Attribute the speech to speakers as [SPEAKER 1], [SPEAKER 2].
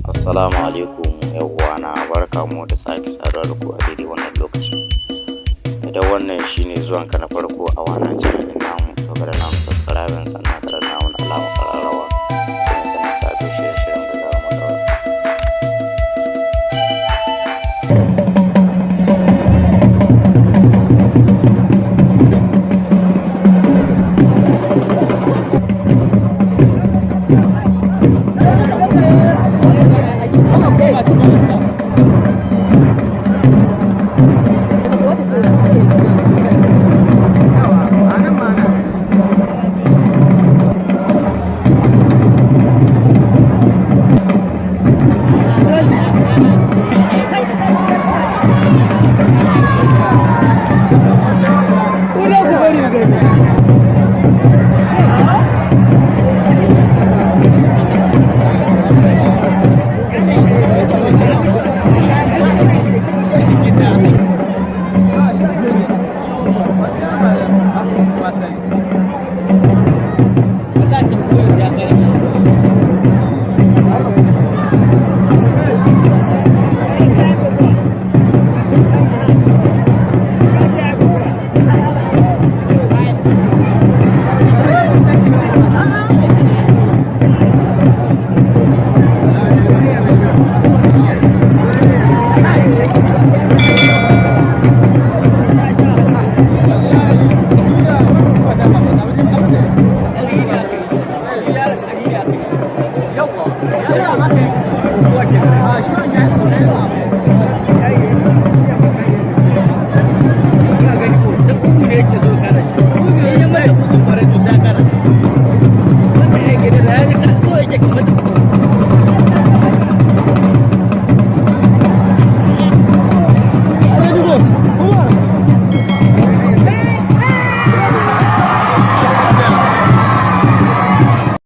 [SPEAKER 1] Assalamu alaikum 'yan uwana, barkanmu da sake saduwa da ku a daidai wannan lokaci. Idan wannan shine zuwanka na farko a wannan channel ɗin namu, to ka danna mana subscribing, sannan ka danna mana alamar ƙararrawa domin sanin sabbin shirye-shiryen da zarar mun ɗaura.